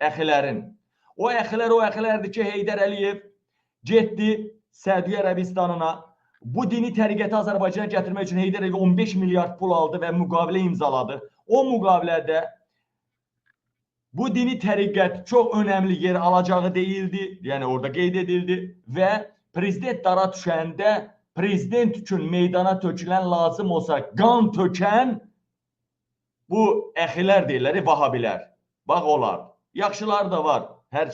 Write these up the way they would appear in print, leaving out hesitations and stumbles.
Əxilərin. O əxilər o əxilərdir ki, Heydər Əliyev getdi Səudiyyə Ərəbistanına. Bu dini təriqəti Azərbaycana gətirmək üçün Heydər Əliyev 15 milyard pul aldı və müqavilə imzaladı. O müqavilədə bu dini təriqət çox önəmli yer alacağı deyildi, yəni orada qeyd edildi və prezident dara düşəndə prezident üçün meydana tökülən, lazım olsa qan tökən bu əxilər deyirlər, vahabilər. Bax onlar. Yaxşıları da var. Hər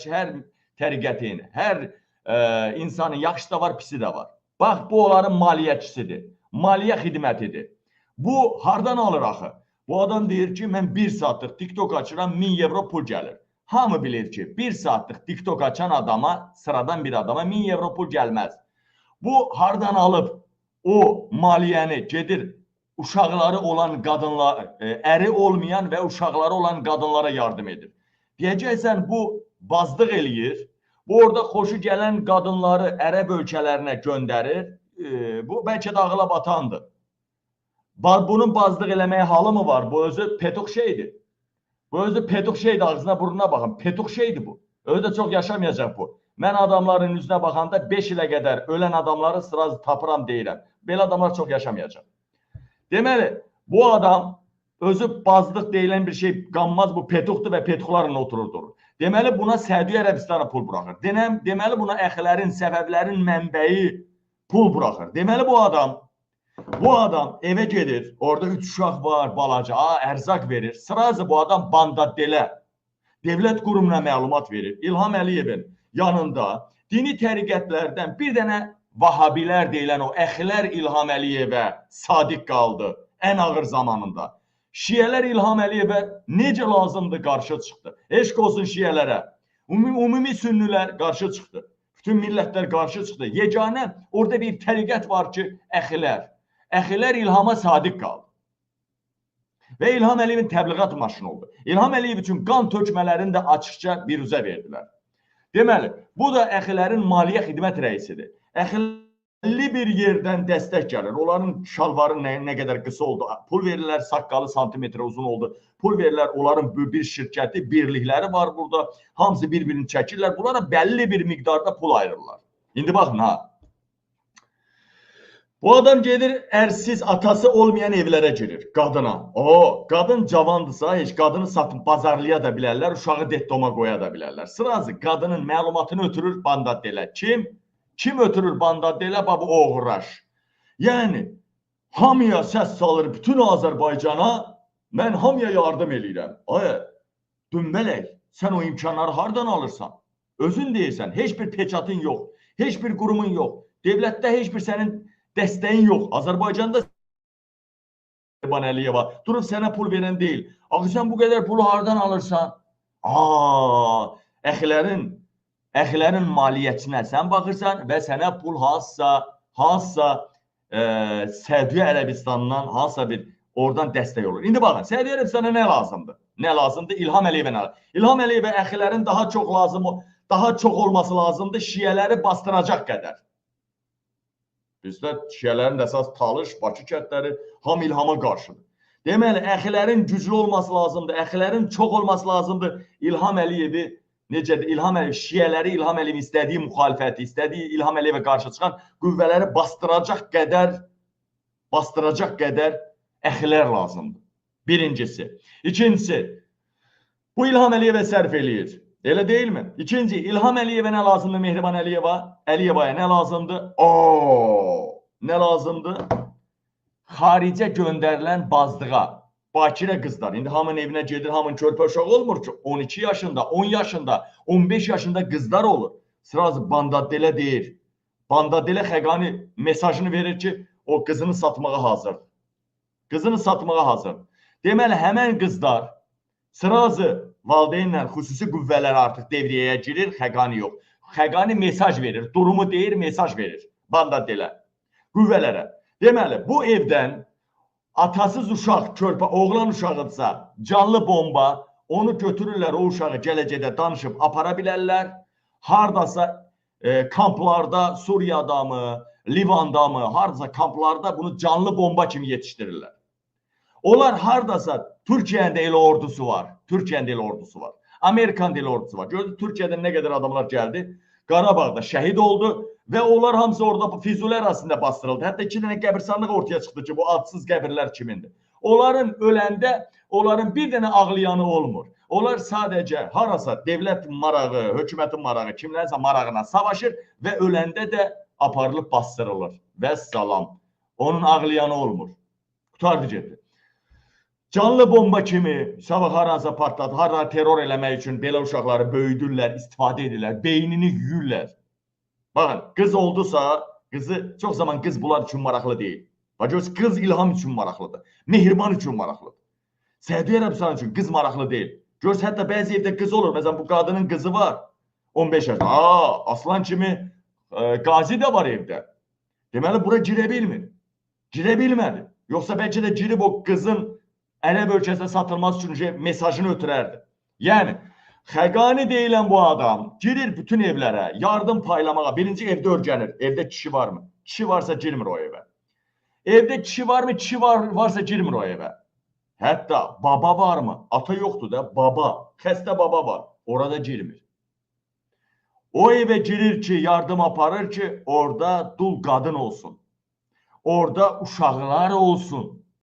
təriqətin, hər insanın yaxşısı da var, pisi də var. Bax, bu onların maliyyəçisidir. Maliyyə xidmətidir. Bu hardan alır axı? Bu adam deyir ki, mən bir saatlıq TikTok açıram, 1000 evro pul gəlir. Hamı bilir ki, bir saatlıq TikTok açan adama, sıradan bir adama 1000 evro pul gəlməz. Bu hardan alıb o maliyyəni gedir uşaqları olan qadınlar, əri olmayan və uşaqları olan qadınlara yardım edir. Deyəcəksən, bu bazdıq eləyir. Bu orada xoşu gələn qadınları ərəb ölkələrinə göndərir. Bu bəlkə də ağıla batandır. Bunun bazdıq eləməyə halı mı var? Bu özü petuq şeydir. Bu özü petuq şeydir, ağzına burnuna baxın. Petuq şeydir bu. Özü də çox yaşamayacaq bu. Mən adamların üzünə baxanda 5 ilə qədər ölən adamları sırası tapıram deyirəm. Belə adamlar çox yaşamayacaq. Deməli, bu adam özü bazdıq deyilən bir şey qanmaz, bu petuqdur və petuqlarla oturur durur. Deməli, buna Səudiyyə Ərəbistanı pul buraxır. Deməli, buna əxilərin, səbəblərin mənbəyi pul buraxır. Deməli, bu adam evə gedir, orada 3 uşaq var, balaca, ərzaq verir. Sırası bu adam bandadelə, dövlət qurumuna məlumat verir. İlham Əliyevin yanında dini təriqətlərdən bir dənə vahabilər deyilən o əxilər İlham Əliyevə sadiq qaldı ən ağır zamanında. Şiələr İlham Əliyevə necə lazımdır qarşı çıxdı. Eşq olsun şiələrə. Ümumi sünnülər qarşı çıxdı. Bütün millətlər qarşı çıxdı. Yeganə orada bir təriqət var ki, əxilər. Əxilər İlhama sadiq qaldı. Və İlham Əliyevin təbliğat maşını oldu. İlham Əliyev üçün qan tökmələrini də açıqca biruzə verdilər. Deməli, bu da əxilərin maliyyə xidmət rəisidir. Əxilli bir yerdən dəstək gəlir. Onların şalvarı nə qədər qısa oldu. Pul verirlər, saqqalı santimetrə uzun oldu. Pul verirlər, onların bir şirkəti, birlikləri var burada. Hamısı bir-birini çəkirlər. Bunlara bəlli bir miqdarda pul ayırırlar. İndi baxın ha. Bu adam gedir, ərsiz, atası olmayan evlərə girir, qadına. O, qadın cavandırsa, heç qadını satın bazarlıya da bilərlər, uşağı dettoma qoya da bilərlər. Sırası qadının məlumatını ötürür bandadelə. Kim? Kim ötürür bandadelə? Bax, bu oğraş. Yəni, hamıya səs salır bütün Azərbaycana, mən hamıya yardım eləyirəm. Ay, dümbələk, sən o imkanları hardan alırsan? Özün deyirsən, heç bir peçatın yox, heç bir qurumun yox, dövlətdə heç bir sənin dəstəyin yox. Azərbaycanda Mehriban Əliyeva durub sənə pul verən deyil. Axı sən bu qədər pulu hardan alırsan? Aa, əxilərin maliyyəçinə sən baxırsan və sənə pul hansısa Səudiyyə Ərəbistanından hansısa bir oradan dəstək olur. İndi baxın, Səudiyyə Ərəbistana nə lazımdır? Nə lazımdır? İlham Əliyevə nə lazımdır? İlham Əliyevə əxilərin daha çox lazım, daha çox olması lazımdır, şiələri bastıracaq qədər. Bizdə şiələrin də əsas Talış, Bakı kəndləri hamı İlhama qarşıdır. Deməli, əxilərin güclü olması lazımdır, əxilərin çox olması lazımdır. İlham Əliyevi necədir? İlham Əliyev, şiələri İlham Əliyevin istədiyi müxalifəti, istədiyi İlham Əliyevə qarşı çıxan qüvvələri bastıracaq qədər əxilər lazımdır. Birincisi. İkincisi, bu İlham Əliyevə sərf eləyir. Elə deyilmi? İkinci, İlham Əliyevə nə lazımdır Mehriban Əliyeva? Əliyevaya nə lazımdır? Nə lazımdır? Xaricə göndərilən bazdığa, bakirə qızlar. İndi hamının evinə gedir, hamının körpə uşağı olmur ki, 12 yaşında, 10 yaşında, 15 yaşında qızlar olur. Sırası bandadelə deyir. Bandadelə Xəqani mesajını verir ki, o qızını satmağa hazırdır. Qızını satmağa hazırdır. Deməli, həmən qızlar sırası valideynlə xüsusi qüvvələr artıq devriyəyə girir, Xəqani yox. Xəqani mesaj verir, durumu deyir, mesaj verir bandadelə, qüvvələrə. Deməli, bu evdən atasız uşaq, körpə, oğlan uşağıdırsa, canlı bomba, onu götürürlər, o uşağı gələcəkdə danışıb apara bilərlər. Hardasa kamplarda, Suriyada mı, Livanda mı, hardasa kamplarda bunu canlı bomba kimi yetişdirirlər. Onlar hardasa, Türkiyənin də elə ordusu var. Türkiyənin də elə ordusu var. Amerikan dili ordusu var. Gördü Türkiyədən nə qədər adamlar gəldi. Qarabağda şəhid oldu və onlar hamısı orada Füzuli ərazisində bastırıldı. Hətta 2 dənə qəbirstanlıq ortaya çıxdı ki, bu adsız qəbirlər kimindir. Onların öləndə onların bir dənə ağlayanı olmur. Onlar sadəcə harasa devlət marağı, hökumətin marağı, kimlərsə marağına savaşır və öləndə də aparılıb bastırılır. Vəssalam. Onun ağlayanı olmur. Qurtardı getdi. Canlı bomba kimi sabah haransa partladı, hara terror eləmək üçün belə uşaqları böyüdürlər, istifadə edirlər, beynini yeyirlər. Baxın, qız oldusa, qızı çox zaman qız bunlar üçün maraqlı deyil. Bax, qız İlham üçün maraqlıdır, Mehriban üçün maraqlıdır. Səudiyyə Ərəbistanı üçün qız maraqlı deyil. Görürüz, hətta bəzi evdə qız olur. Məsələn, bu qadının qızı var, 15 yaşında. Aa, aslan kimi qazi də var evdə. Deməli, bura girə bilmir. Girə bilmədi. Yoxsa bəlkə də girib o qızın Ərəb ölkəsinə satılması üçün mesajını ötürərdi. Yəni, Xəqani deyilən bu adam girir bütün evlərə, yardım paylamağa. Birinci evdə örgənir. Evdə kişi varmı? Kişi varsa girmir o evə. Evdə kişi varmı? Kişi varsa girmir o evə. Hətta baba varmı? Ata yoxdur da, baba. Xəstə baba var. Orada girmir. O evə girir ki, yardım aparır ki, orada dul qadın olsun. Orada uşaqlar olsun.